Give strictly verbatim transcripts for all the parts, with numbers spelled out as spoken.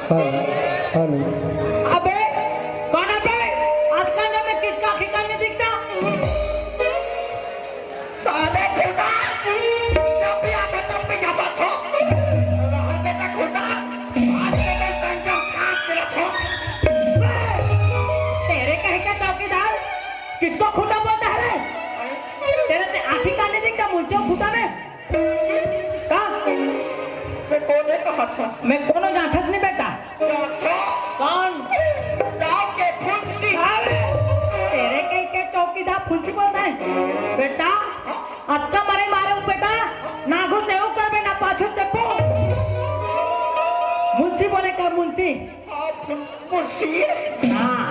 हाँ, हाँ, नहीं। अबे, कौन है बे? आजकल में किसका आँखी कान नहीं दिखता? साले खुदा, जब भी आता तब भी झपट हो। रहा बेटा खुदा, आज के दिन संजम काट के रखो। तेरे कहीं का चौकीदार, किसको खुदा बोलता है रे? तेरे ते आँखी कान नहीं दिखता, मुझे खुदा में? का? मैं कोने कहा था? मैं कोनो जाथस नहीं बेटा। जाथा? कौन? गाँव के फुंसी। अरे, तेरे कहीं के चौकीदार फुंसी बोलता है? बेटा, अतका मरे मारे हूँ बेटा, ना आगू से वो करबे, ना पाछू से पो। मुंशी बोले कर, मुंशी। हाँ, फुं-, फुंसी। हाँ।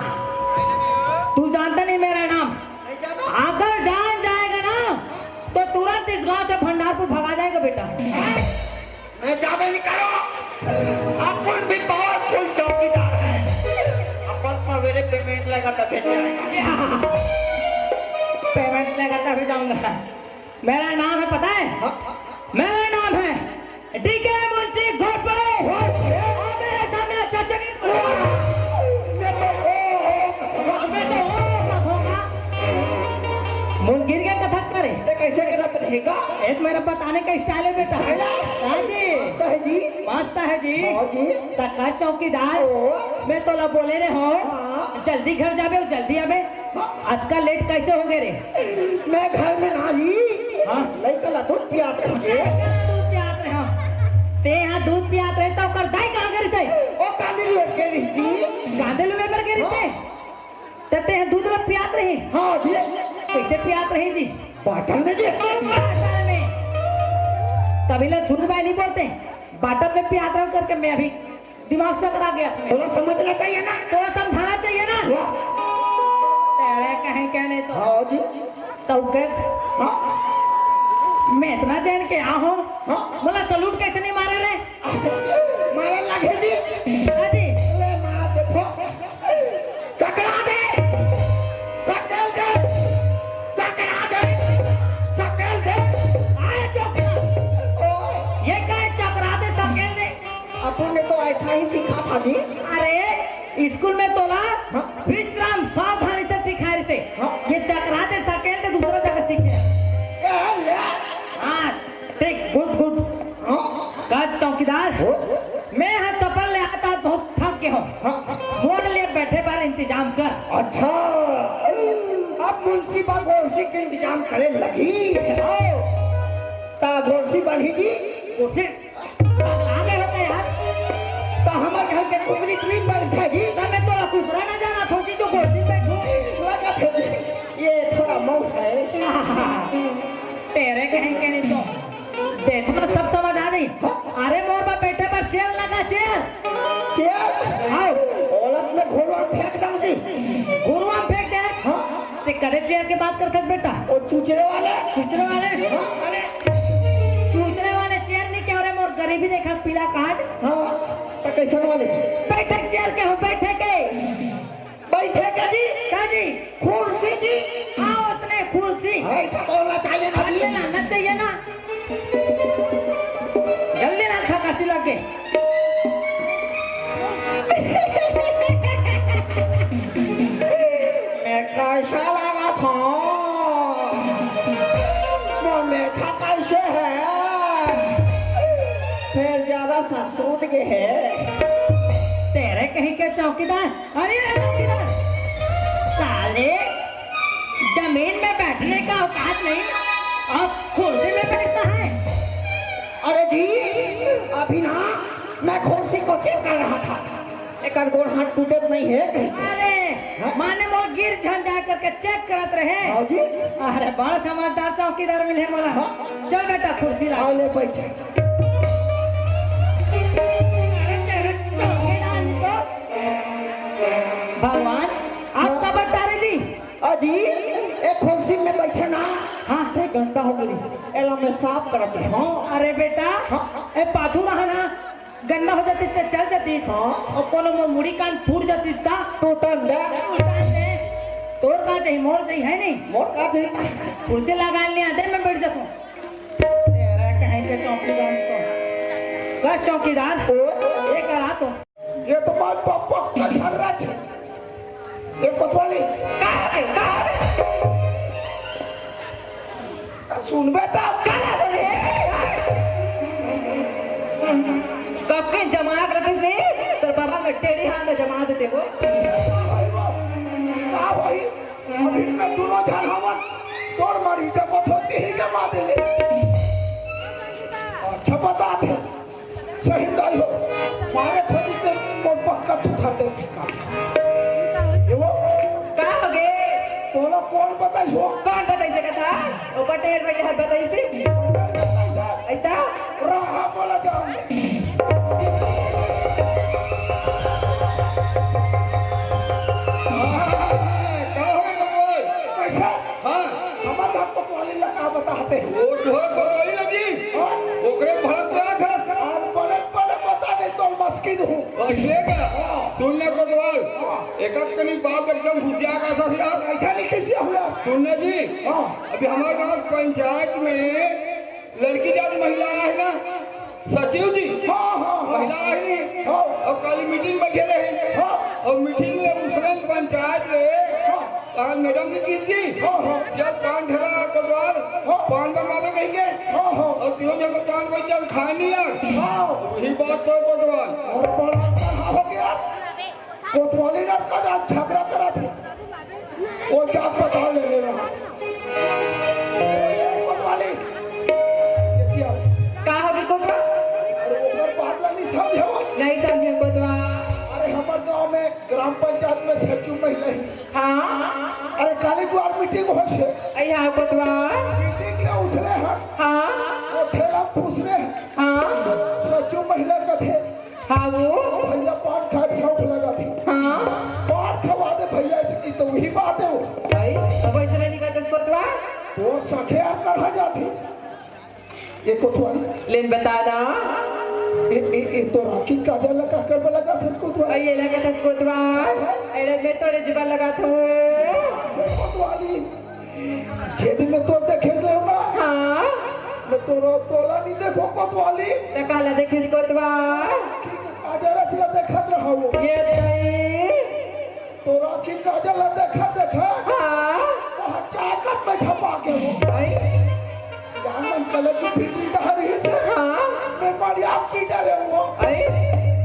तू जानता नहीं मेरा नाम। नहीं जानो। अगर जान जाएगा ना, तो तुरंत इस गांव से भंडारपुर भगा जाएगा बेटा। मैं जाबे नहीं करो। अपन भी पावरफुल चौकीदार है। अपन सवेरे पेमेंट लेगा तब जाएगा। पेमेंट लेगा तभी जाऊंगा। मेरा नाम है, पता है? हाँ। मेरा नाम है डीके मुंशी घोरपड़े। और मेरे सामने अच्छा अच्छा नहीं। मैं तो ओ, ओ, मैं तो ओ मत होगा। मुन गिर गया कथक करे। ये कैसे गलत रहेगा? ये तो मेरा बताने का स्टाइल है बेटा। स्टाइल है? हाँ जी। मस्त है जी। मस्त है जी। हाँ जी। तका चौकीदार, ओ। मैं तोला बोले रे हो, हाँ। जल्दी घर जाबे, जल्दी आबे। हाँ। अतका लेट कैसे हो गए रे? मैं घर में ना जी। हाँ। लइका ला दूध पियात रहे। दूध पियात रहे, हाँ। ते यहाँ दूध पियात रहे तो ओकर दाई कहाँ गए थे? ओ कांदे लुए के रही जी। कांदे लुए पर गए थे? हाँ। तब ते यहाँ दूध ला पियात रहे? हाँ जी। कैसे पियात रहे जी? बाटल में जी। बाटल में। तभी लोग झूठ बाय नहीं बोलते। बाटल में पियात रहे करके मैं अभी दिमाग चकरा गया अपने। थोड़ा समझना चाहिए ना। थोड़ा समझाना चाहिए ना। वाह। तेरे कहीं कहने तो। हाँ जी। तो गैस। हाँ। मैं इतना जान के आ हूँ। हाँ। बोला सलूट कैसे नहीं मारे रे? मारे लगे जी। हाँ जी। ले मार देखो। चकरा दे। सकेल दे। चकरा दे। सकेल दे। आए चकरा। ओ। ये कहे चकरा दे, सकेल दे। अपन ने तो ऐसा ही सीखा था जी। अरे, स्कूल में तोला हाँ। विश्राम सावधानी से सिखाए थे। हाँ। ये चकरा दे सकेल दे दूसरा जगह सीखे। ए, ले। हाँ, ठीक, गुड, गुड। हाँ। का चौकीदार, हो? मैं यहाँ सफर ले आता, बहुत थक गया हूँ। हाँ। मोर लिए बैठे बार इंतजाम कर। अच्छा, अब मुंशी बा गोरसी के इंतजाम करे लगी। आओ। ता गोरसी बढ़ी जी। गोरसी पगला गए हो का यार? तो हमारे घर के कुकरी क्वीन बैठेगी। तो मैं तोरा कुकरा ना जाना, सोची जो गोरसी बैठू। लगा थे जी, ये थोड़ा मौत है। तेरे कहीं के नहीं तो देखो ना, सब समझ आ गई। अरे मोर बा बैठे पर चेयर लगा, चेयर। चेयर? हाँ। औलत में घोड़वा फेंक दम जी। घोड़वा फेंक दे? हाँ। ते करे चेयर के बात करथस बेटा? वो चूचरे वाले? चूचरे वाले? हाँ। अरे, चूचरे वाले चेयर नहीं कह रहे, मोर गरीबी देखा, पीला कार्ड। हाँ, तो कैसन वाले? बैठक चेयर के हो, बैठे के। बैठे के जी? का जी? कुर्सी जी? हाँ, उतने कुर्सी। ऐसा बोलना चाहिए ना जी। लाना चाहिए ना। जल्दी ना खा, काशी लग गए। मैं कैसा लगा था? बोले था कैसे है? फिर ज्यादा सा सूट के है। तेरे कहीं के चौकीदार। अरे रे चौकीदार, साले जमीन में बैठने का औकात नहीं और कुर्सी में बैठता है। अरे जी, अभी ना मैं कुर्सी को चेक कर रहा था, एक आध गोड़ हाथ टूटत नहीं है कहीं। अरे, हाँ? माने मोर गिर झन जाए करके चेक करत रहे। हाँ जी। अरे, बड़ा समझदार चौकीदार मिले मोला। हाँ। चल बेटा, कुर्सी ला। हाँ, ले बैठ। अरे, तेरे चौकीदार को। भगवान, आप कब तारे जी? अजी, एक कुर्सी में बैठे ना। हाँ। ते गंदा हो गई। एला मैं साफ करत हूँ। अरे बेटा, हाँ। ए पाछू रहा ना, गंदा हो जाती ते चल जाती। हाँ। और कोनो मोर मुड़ी कान फूट जाती ता। टूटन दे। टूटन दे। तोर का चाहिए, मोर चाहिए है नहीं। मोर का चाहिए? कुर्सी लगा ले, आधे में बैठ जाता हूँ। तेरा कहीं के चौकीदार तो। बस चौकीदार, ओ। ये करा तो। ये तो मार पप्पा का छर्रा छे। ये कोतवाली। का है? का है? सुनबे त का है? कब के जमात रखिस ने, तोर बाबा में टेढ़ी हाथ में जमा देते हो। का होई? अभी मैं दूनों झन हवन, तोर मरी जब होती ही के मार ले। अच्छा बता थे। सही दाई हो, मारे खोजी ते मोर पक्का सुखा दे पिका। ये वो का हो गे? तोला कौन बताई हो? कौन बताई सकत हा? ओ पटेल भैया बताई से। ऐसा रहा बोला जाओ। का हो गे कमल? कैसा? हाँ। हमर घर कोतवाली ला का बताते हैं? वो जो है कोतवाली लगी, हाँ। ओकरे भड़क रहा था। और बड़े बड़े पता नहीं तो मस्किन हूँ। ऐसे का? हाँ। सुन ले कोतवाल, हाँ। एक कनी बात एकदम हुसिया का था यार। ऐसा नहीं किसी हुआ। सुन ले जी, हाँ। अभी हमारे गांव पंचायत में लड़की जात महिला है ना, सचिव जी, हाँ, हाँ, हाँ। महिला आई नहीं। हाँ। और काली मीटिंग बैठे रहे। हाँ। और मीटिंग में उसने पंचायत में हाँ। कहा, मैडम ने की थी। हाँ, हाँ। जब पान ठेला कोतवाल, हाँ। पान बनवावे कहीं के। हाँ, हाँ। और तीनों जन को पान बन जाए, खाए नहीं यार। हाँ। वही बात तो कोतवाल। और बड़ा कहा हो गया। कोतवाली ना कदा झगड़ा करा थे। वो क्या पता ले लेना। कोतवाली, ये क्या? का हो गई कोतवाल? अरे, ओकर बात ला नहीं समझे हो? नहीं समझे कोतवाल। अरे, हमारे गांव में ग्राम पंचायत में सचिव महिला ही। हाँ। अरे, काली द्वार मीटिंग हो छे। अई हाँ कोतवाल। मीटिंग ले उछले हैं। हाँ। और ठेला फूसले हैं। हाँ। सचिव महिला कथे, हाँ वो। भैया पान खाए शौक लगा थी। हाँ। पान खवा दे भैया, इसकी तो वही बात है वो। भाई, अब ऐसे नहीं करते कोतवाल। वो सखे यार कहाँ जाती? ये कोतवाली। लेन बता ना। ए, ए, ए, तो राखी काजल लगा कर लगा था कोतवाली। ये लगा था कोतवाल। एड़े में तो रिजबा लगा था। ये कोतवाली। जेदी में तो देखे ले ना। हाँ। मैं तो रो तोला नहीं देखो कोतवाली। तो काला देखिस कोतवाल। काजल रचना देखत रहा वो। ये तई। तोरा की काजल देखत देखत। हाँ। वहाँ जाकर मैं झपा के वो। भाई। रामन कले की भितरी डहरी से। हाँ। मैं बढ़िया पीटा रे वो। अरे,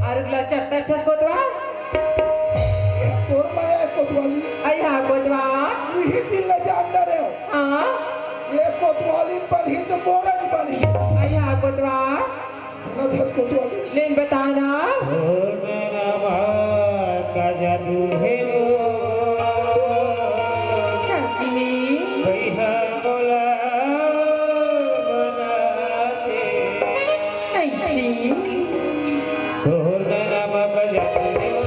अरे गुला चत्ता छत कोतवाल। तोर माया कोतवाली। अई हाँ कोतवाल। वही दिल ले जान डरे। हाँ। ये कोतवाली बनी तो मोरज बनी। अई हाँ कोतवाल। ना धस कोतवाली। लेन बताना। का जादू है वो। काकी। भैया बोला बनाते। कैसे? तोर नैना मा का जादू है वो।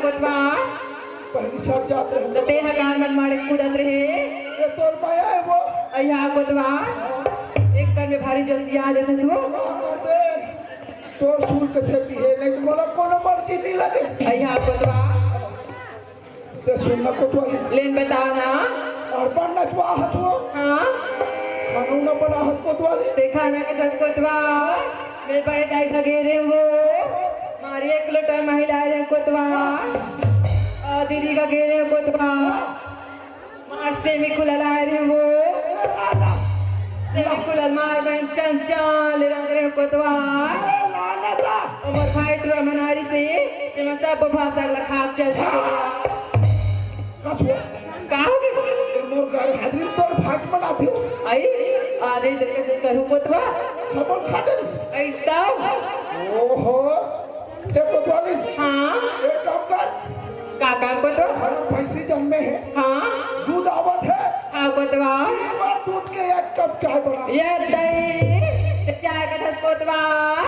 कोतवाल। पहिली सब जात रहे। त तेहा गान मन मारे कूदत रहे। ये तोर माया हे वो। अइहा कोतवाल। एक कन में भारी जोसिया देथे वो। तोर सुर के सेती हे, नहीं तो मोला कोनो मर्जी नहीं लगे। अइहा कोतवाल। ते सुन ना कोतवाल। लेन बताव ना। अउ बन नचवा हस वो। हाँ। खाना उना बना हस कोतवाल। ते खाना के दस कोतवाल। मैं बड़े दाई भगे रहे वो। मारी एक लोटा महिला रहे कोतवाल। अउ दीदी का घेरे कोतवाल। मार सेमी खुला लाए रहे वो। सेमी खुला मार बहन चंचल रंग रहे कोतवाल। अमर भाई टुरा मनारी से, ते मैं सब भाषा लखाक चल। कस वो? का हो गया? ए, मोर घर हाजिर तोर भाग मनाथे। आई, आधे तरीके से करूँ कोतवाल। सबल खाते नहीं। आई, ताऊ। ओहो, ए कोतवाली। हाँ। एक काम कर। का काम कोतवाल? हमार भैंसी जन्मे हे। हाँ। दूध आवत हे। हाँ कोतवाल। एक बार दूध के एक कप चाय बना। ये दही, चाय का दस कोतवाल।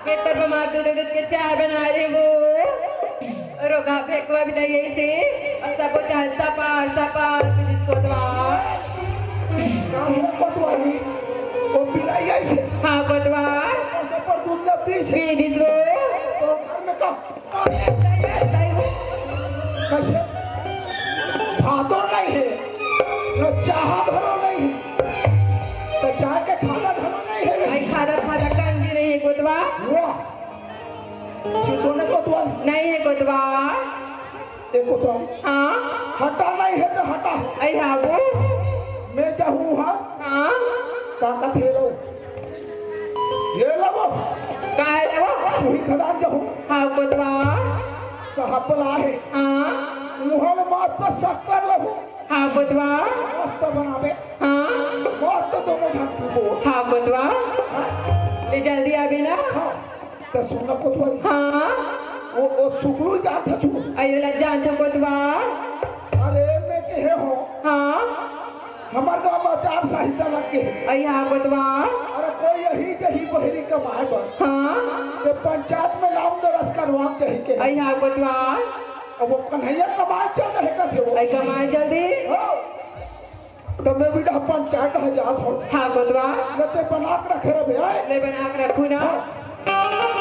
बेहतर बना दूध, दूध के चाय बना रहे वो। रोगा फेंकवा भी नहीं यही से। और सबको चाहे सपार, सपार, पुलिस कोतवाल। का हुआ कोतवाली? वो पिलाई आई से। हाँ कोतवाल। और सब पर दूध ना पी से। पी दिस वो। तो घर में का? कैसे? भातो नहीं है, न चाहा धरो नहीं है, तो चाय के खाना धरो नहीं है। आई खादा खादा कंजी नहीं है कोतवाल। वाह। सुतो ने कोतवाल। नहीं है कोतवाल। ए कोतवाल। हाँ। हटा नहीं है तो हटा। आई हाँ वो। मैं जाहूँ हाँ। हाँ। का का थे लो। ये लो। का है वो? तू ही खदान जाहूँ। हाँ कोतवाल। साहब बला है। हाँ। मुहल मात तो शक्कर लो। हाँ कोतवाल। मस्त बनावे। हाँ। मस्त दोनों झन पीबो। हाँ कोतवाल। हाँ। ले जल्दी आबे ना। हाँ। त सुन ना कोतवाल। हाँ। वो, वो सुगलू जात ह तू। अयो ला जान था कोतवाल। अरे मैं कहे हो। हाँ। हमार गाँव में आचार संहिता लग गए। अई हाँ कोतवाल। अरे कोई यही जही बहरी कमाए बर। हाँ। तो पंचायत में नाम दर्ज करवा के ही के। अई हाँ कोतवाल। अब वो कन्हैया कमाए चल रहे का थे वो। अई कमाए जल्दी। हाँ। तो मैं भी पंचायत है जात हूँ। हाँ कोतवाल। लते बना के रखे रहे भाई। ले बना के रखू ना। हाँ।